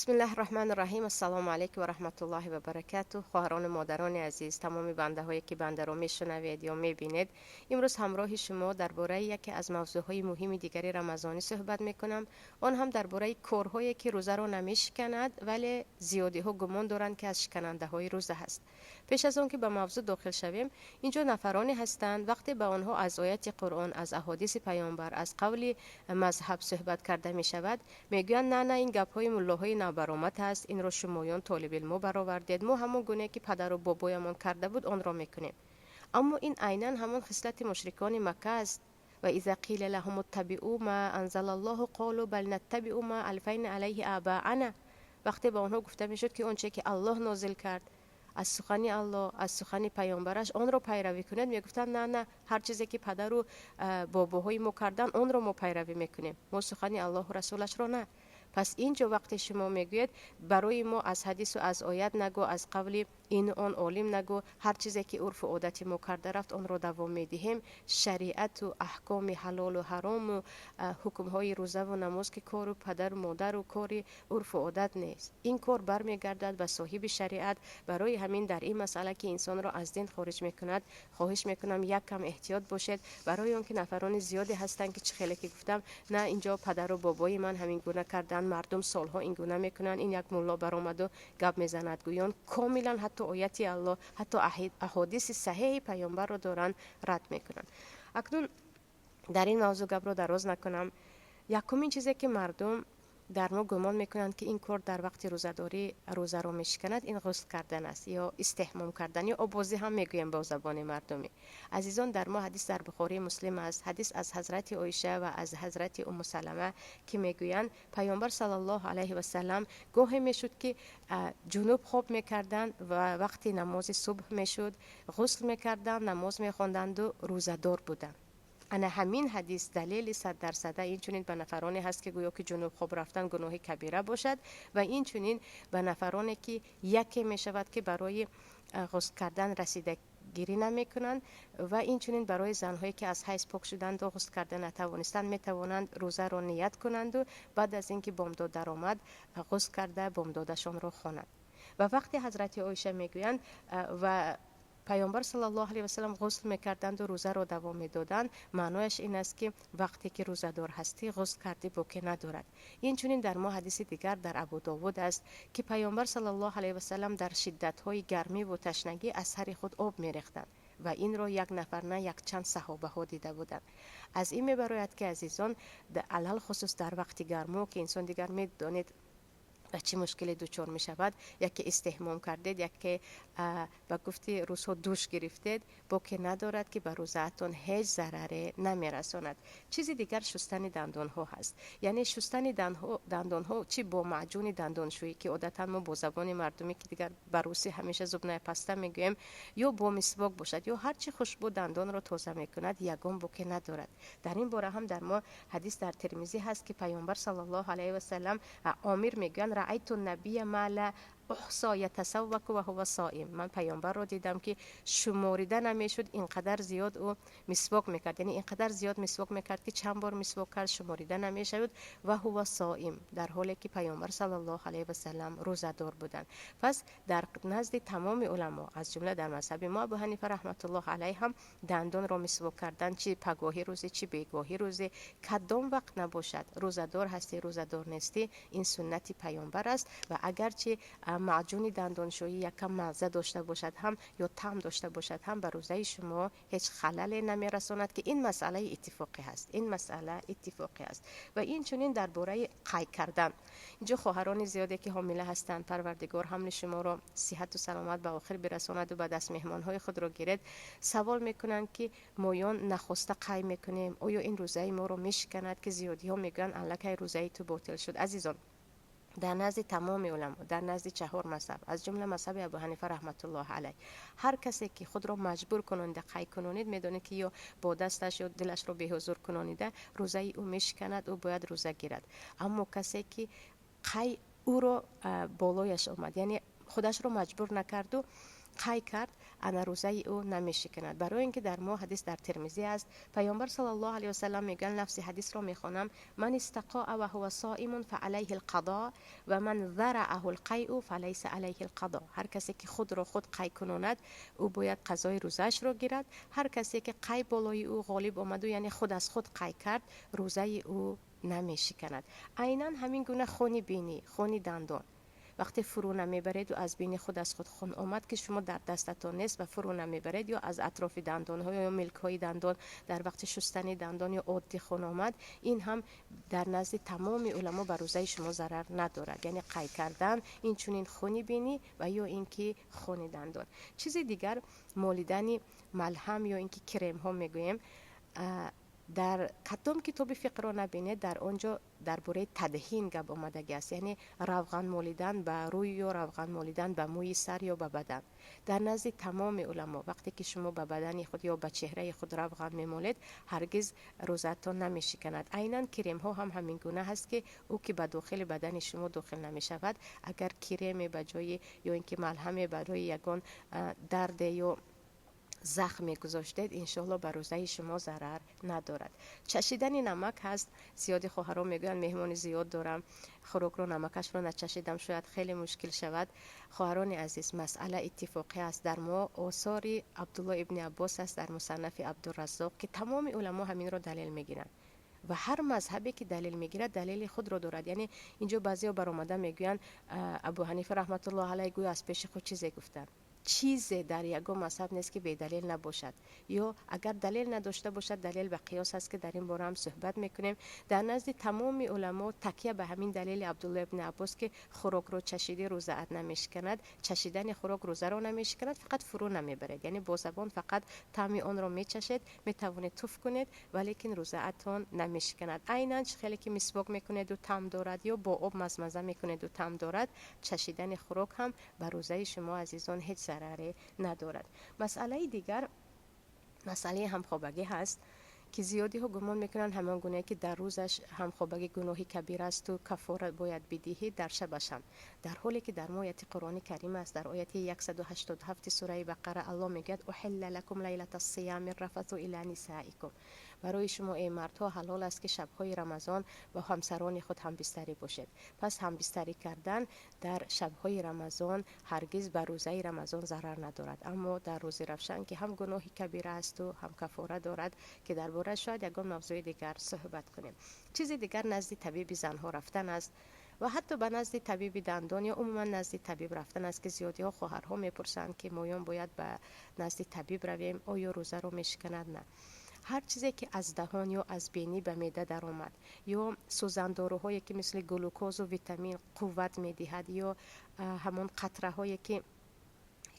Бисмиллаҳи Раҳмани Раҳим. Ассалому алайкум ва раҳматуллоҳи ва баракатуҳ. Хоҳарону модарони азиз, тамоми бандаҳое, ки бандаро мешунавед ё мебинед, имрӯз ҳамроҳи шумо дар бораи яке аз мавзӯъҳои муҳими дигари рамазонӣ суҳбат мекунам. Он ҳам дар бораи корҳое, ки рӯзаро намешиканад, вале зиёдиҳо гумон доранд, ки аз шиканандаҳои рӯза ҳаст. Пеш аз он ки ба мавзӯъ дохил шавем, инҷо нафароне ҳастанд, вақте ба онҳо аз ояти Қуръон, аз аҳодиси паёмбар, аз қавли мазҳаб суҳбат карда мешавад, мегӯянд: «На, на, ин гапҳои муллоҳои навбаромад аст, инро шумоён толибилмо баровардед, мо ҳамон гуне, ки падару бобоямон карда буд, онро мекунем». Аммо ин айнан ҳамон хислати мушрикони Макка аст: وإذا قيل لهم اتبعوا ما أنزل الله قالوا بل نتبع ما ألفينا عليه آباءنا. Вақте ба онҳо гуфта мешуд, ки он че ки Аллоҳ нозил кард, аз сухани Аллоҳ, аз сухани паёмбараш, онро пайравӣ кунед, мегуфтанд: «На, на, ҳар чизе ки падару бобоҳои мо карданд, онро мо пайравӣ мекунем, мо сухани Аллоҳу расулашро на». Пас ин ҷо вақте шумо мегӯед: «Барои мо аз ҳадису аз оят нагӯ, аз қавли ину он олим нагӯ, ҳар чизе ки урфу одати мо карда рафт, онро давом медиҳем», шариату аҳкоми ҳалолу ҳарому ҳукмҳои рӯзаву намоз, ки кору падару модару кори урфу одат нест, ин кор бармегардад ба соҳиби шариат. Барои ҳамин дар ин масъала, ки инсонро аз дин хориҷ мекунад, хоҳиш мекунам, як кам эҳтиёт бошед, барои он ки нафарони зиёде ҳастанд, ки чӣ хеле ки гуфтам, на, инҷо падару бобои ман ҳамин гуна карданд, мардум солҳо ин гуна мекунанд, ин як мулло баромаду гап мезанад, гӯён комилан ҳатто ояти Аллоҳ, ҳатто аҳодиси саҳеҳи паёмбарро доранд рад мекунанд. Акнун дар ин мавзӯъ гапро дароз накунам. Якумин чизе, ки мардум дар мо гумон мекунанд, ки ин кор дар вақти рӯзадорӣ рӯзаро мешиканад, ин ғусл кардан аст ё истеҳмом кардан ё обозӣ ҳам мегӯем бо забони мардумӣ. Азизон, дар мо ҳадис дар Бухории Муслим аст, ҳадис аз ҳазрати Оиша ва аз ҳазрати Уммусалама, ки мегӯянд, паёмбар саллаллоҳу алайҳи васалам гоҳе мешуд, ки ҷунуб хоб мекарданд ва вақти намози субҳ мешуд, ғусл мекарданд, намоз мехонданду рӯзадор буданд. Ана ҳамин ҳадис далели саддарсада инчунин ба нафароне ҳаст, ки гӯё ки ҷунуб хоб рафтан гуноҳи кабира бошад, ва инчунин ба нафароне, ки яке мешавад, ки барои ғусл кардан расидагирӣ намекунанд, ва инчунин барои занҳое, ки аз ҳайз пок шуданду ғусл карда натавонистанд, метавонанд рӯзаро ният кунанду баъд аз ин ки бомдод даромад, ғусл карда, бомдодашонро хонанд. Ва вақте ҳазрати Оиша мегӯянд, ва паёмбар саллаллоҳу алайҳи васалам ғусл мекарданду рӯзаро давом медоданд, маънояш ин аст, ки вақте ки рӯзадор ҳастӣ, ғусл кардӣ, боке надорад. Инчунин дар мо ҳадиси дигар дар Абудовуд аст, ки паёмбар саллаллоҳу алайҳи васалам дар шиддатҳои гармиву ташнагӣ аз сари худ об мерехтанд ва инро як нафар на, якчанд саҳобаҳо дида буданд. Аз ин мебарояд, ки, азизон, алалхусус дар вақти гармо, ки инсон дигар медонед ба чӣ мушкиле дучор мешавад, яке истеҳмом кардед, яке ба гуфти рӯзҳо душ гирифтед, боке надорад, ки ба рӯзаатон ҳеҷ зараре намерасонад. Чизи дигар шустани дандонҳо ҳаст. Яъне шустани дандонҳо чӣ бо маъҷуни дандоншӯӣ, ки одатан мо бо забони мардумӣ, ки дигар ба русӣ ҳамеша зубная паста мегӯем, ё бо мисвок бошад, ё ҳар чӣ хушбӯ дандонро тоза мекунад, ягон боке надорад. Дар ин бора ҳам дар мо ҳадис дар Термизӣ ҳаст, ки паёмбар саллаллоҳу алайҳи васалам, Омир мегӯянд: رأيت النبي ما لا أحصى يتسوك وهو صائم. Ман паёмбарро дидам, ки шуморида намешуд, ин қадар зиёд ӯ мисвок мекард, яъне ин қадар зиёд мисвок мекард, ки чанд бор мисвок кард, шуморида намешавад, وهو صائم, дар ҳоле ки паёмбар саллаллоҳу алайҳи васалам рӯзадор буданд. Пас дар назди тамоми уламо, аз ҷумла дар мазҳаби мо Абу Ҳанифа раҳматуллоҳ алайҳ ҳам, дандонро мисвок кардан чи пагоҳи рӯзе, чи бегоҳи рӯзе, кадом вақт набошад, рӯзадор ҳастӣ, рӯзадор нестӣ, ин суннати паёмбар аст. Ва агарчи маъҷуни дандоншӯӣ якам мазза дошта бошад ҳам ё таъм дошта бошад ҳам, ба рӯзаи шумо ҳеҷ халале намерасонад, ки ин масъалаи иттифоқӣ ҳаст, ин масъала иттифоқӣ аст. Ва инчунин дар бораи қай кардан, инҷо хоҳарони зиёде, ки ҳомила ҳастанд, Парвардигор ҳамли шуморо сиҳату саломат ба охир бирасонаду ба даст меҳмонҳои худро гиред, савол мекунанд, ки моён нахоста қай мекунем, оё ин рӯзаи моро мешиканад, ки зиёдиҳо мегӯянд, аллакай рӯзаи ту ботил шуд. Азизон, дар назди тамоми уламо, дар назди чаҳор мазҳаб, аз ҷумла мазҳаби Абу Ҳанифа раҳматуллоҳ алайҳ, ҳар касе ки худро маҷбур кунонида қай кунонид, медонед, ки ё бо дасташ, ё дилашро беҳузур кунонида, рӯзаи ӯ мешиканад, ӯ бояд рӯза гирад. Аммо касе ки қай ӯро болояш омад, яъне худашро маҷбур накарду Қай кард, ана рӯзаи ӯ намешиканад. Барои ин ки дар мо ҳадис дар Термизӣ аст, Паёмбар саллаллоҳу алайҳи васаллам мегӯянд, лафзи ҳадисро мехонам: من استقاء وهو صائم فعليه القضاء ومن ذرأه القيء فليس عليه القضاء. Ҳар касе ки худро худ қай кунонад, ӯ бояд қазои рӯзаашро гирад. Ҳар касе ки қай болои ӯ ғолиб омаду, яъне худ аз худ қай кард, рӯзаи ӯ намешиканад. Айнан ҳамин гуна хуни бинӣ, хуни дандон. Вақте фурӯ намебареду аз бини худ аз худ хун омад, ки шумо дар дастатон нест ва фурӯ намебаред, ё аз атрофи дандонҳо ё милкҳои дандон дар вақти шустани дандон ё оддӣ хун омад, ин ҳам дар назди тамоми уламо ба рӯзаи шумо зарар надорад. Яъне қай кардан, инчунин хуни бинӣ ва ё ин ки хуни дандон. Чизи дигар, молидани малҳам ё ин ки кремҳо мегӯем. Дар кадом китоби фиқҳро набинед, дар он ҷо дар бораи тадҳин гап омадагӣ аст, яъне равған молидан ба рӯй ё равған молидан ба мӯи сар ё ба бадан. Дар назди тамоми уламо, вақте ки шумо ба бадани худ ё ба чеҳраи худ равған мемолед, ҳаргиз рӯзаатон намешиканад. Айнан кремҳо ҳам ҳамин гуна ҳаст, ки ӯ ки ба дохили бадани шумо дохил намешавад. Агар креме ба ҷои ё ин ки малҳаме барои ягон дарде ё захм мегузоштед, иншоалло, ба рӯзаи шумо зарар надорад. Чашидани намак ҳаст. Зиёди хоҳарон мегӯянд: меҳмони зиёд дорам, хӯрокро намакашро начашидам, шояд хеле мушкил шавад. Хоҳарони азиз, масъала иттифоқӣ аст. Дар мо осори Абдулло ибни Аббос аст дар Мусаннафи Абдураззоқ, ки тамоми уламо ҳаминро далел мегиранд ва ҳар мазҳабе ки далел мегирад, далели худро дорад. Яъне инҷо баъзеҳо баромада мегӯянд: Абу Ҳанифа раҳматуллоҳ алайҳ гӯё аз пеши худ чизе гуфтанд. Чизе дар ягон мазҳаб нест, ки бедалел набошад, ё агар далел надошта бошад, далел ба қиёс аст, ки дар ин бора ҳам суҳбат мекунем. Дар назди тамоми уламо такя ба ҳамин далели Абдулло ибни Аббос, ки хӯрокро чашидӣ, рӯзаат намешиканад. Чашидани хӯрок рӯзаро намешиканад, фақат фурӯ намебаред, яъне бо забон фақат таъми онро мечашед, метавонед туф кунед, валекин рӯзаатон намешиканад. Айнан чӣ хеле ки мисвок мекунеду таъм дорад ё бо об мазмаза мекунеду таъм дорад, чашидани хӯрок ҳам ба рӯзаи шумо, азизон, ҳеҷ зараре надорад. Масъалаи дигар масъалаи ҳамхобагӣ ҳаст, ки зиёдиҳо гумон мекунанд, ҳамон гунае ки дар рӯзаш ҳамхобагӣ гуноҳи кабир асту каффора бояд бидиҳӣ, дар шабаш ҳам. Дар ҳоле ки дар мо ояти Қуръони Карим аст. Дар ояти 187 сураи Бақара Аллоҳ мегӯяд: أحل لكم ليلة الصيام الرفث إلى نسائكم. Барои шумо, эй мардҳо, ҳалол аст, ки шабҳои Рамазон бо ҳамсарони худ ҳамбистарӣ бошед. Пас ҳамбистарӣ кардан дар шабҳои Рамазон ҳаргиз ба рӯзаи Рамазон зарар надорад. Аммо дар рӯзи равшан, ки ҳам гуноҳи кабира асту ҳам каффора дорад, ки дар бораи шояд ягон мавзӯи дигар суҳбат кунем. Чизи дигар, назди табиби занҳо рафтан аст ва ҳатто ба назди табиби дандон ё умуман назди табиб рафтан аст, ки зиёдиҳо, хоҳарҳо мепурсанд, ки моён бояд ба назди табиб равем, оё рӯзаро мешиканад? На, ҳар чизе ки аз даҳон ё аз бинӣ ба меъда даромад, ё сӯзандоруҳое ки мисли глюкозу витамин қувват медиҳад, ё ҳамон қатраҳое ки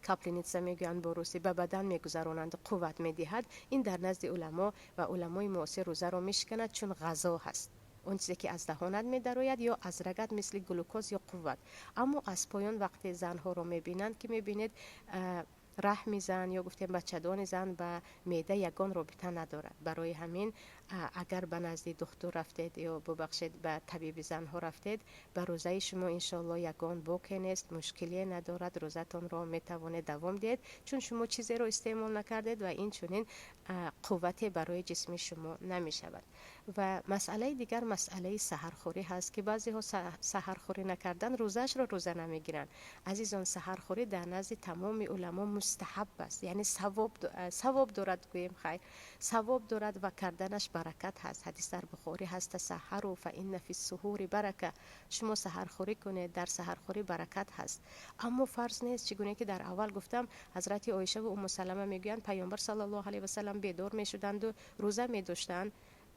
капельница мегӯянд бо русӣ, ба бадан мегузаронанд, қувват медиҳад, ин дар назди уламо ва уламои муосир рӯзаро мешиканад, чун ғазо ҳаст, он чизе ки аз даҳонат медарояд ё аз рагат, мисли глюкоз ё қувват. Аммо аз поён вақте занҳоро мебинанд, ки мебинед, раҳми зан ё гуфтем бачадони зан ба меъда ягон робита надорад. Барои ҳамин, агар ба назди духтур рафтед ё, бубахшед, ба табиби занҳо рафтед, ба рӯзаи шумо, иншоалло, ягон боке нест, мушкилие надорад. Рӯзатонро метавонед давом диҳед, чун шумо чизеро истеъмол накардед ва ин чунин қуввате барои ҷисми шумо намешавад. Ва масъалаи дигар масъалаи саҳархӯрӣ ҳаст, ки баъзеҳо саҳархӯрӣ накардан рӯзаашро рӯза намегиранд. Азизон, саҳархӯрӣ дар назди тамоми уламо мустаҳаб аст, яъне савоб дорад, гӯем хайр, савоб дорад ва карданаш баракат ҳаст. Ҳадис дар Бухорӣ ҳаст: تسحروا فإن في السحور بركة. Шумо саҳархӯрӣ кунед, дар саҳархӯрӣ баракат ҳаст. Аммо фарз нест. Чӣ гуне ки дар аввал гуфтам, ҳазрати Оишаву Умму Салама мегӯянд, Паёмбар саллаллоҳу алайҳи васалам бедор мешуданду рӯза медоштанд,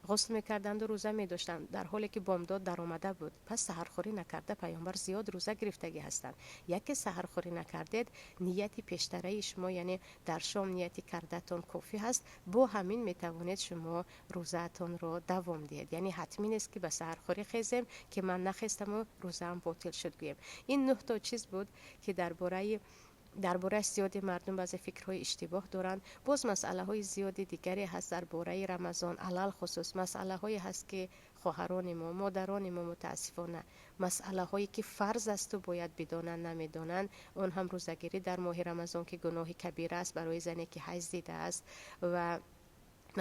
ғусл мекарданду рӯза медоштанд, дар ҳоле ки бомдод даромада буд. Пас саҳархӯрӣ накарда Паёмбар зиёд рӯза гирифтагӣ ҳастанд. Яке саҳархӯрӣ накардед, нияти пештараи шумо, яъне дар шом нияти кардатон кофӣ ҳаст. Бо ҳамин метавонед шумо рӯзаатонро давом диҳед. Яъне ҳатмӣ нест, ки ба саҳархӯрӣ хезем, ки ман нахестаму рӯзаам ботил шуд, гӯем. Ин нӯҳто чиз буд, ки дар борааш зиёди мардум баъзе фикрҳои иштибоҳ доранд. Боз масъалаҳои зиёди дигаре ҳаст дар бораи Рамазон, алалхусус масъалаҳое ҳаст, ки хоҳарон Хоҳарони мо, модарони мо, мутаассифона, масъалаҳое ки фарз асту бояд бидонанд, намедонанд. Он ҳам рӯзагирӣ дар моҳи Рамазон, ки гуноҳи кабира аст барои зане ки ҳайз дидааст, ва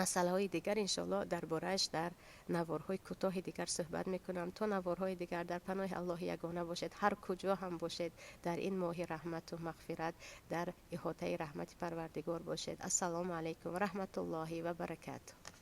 масъалаҳои дигар. Иншоалло, дар борааш дар наворҳои кӯтоҳи дигар суҳбат мекунам. То наворҳои дигар дар паноҳи Аллоҳи ягона бошед. Ҳар куҷо ҳам бошед, дар ин моҳи раҳмату мағфират дар иҳотаи раҳмати Парвардигор бошед. Ассалому алайкум ва раҳматуллоҳи ва баракатуҳ.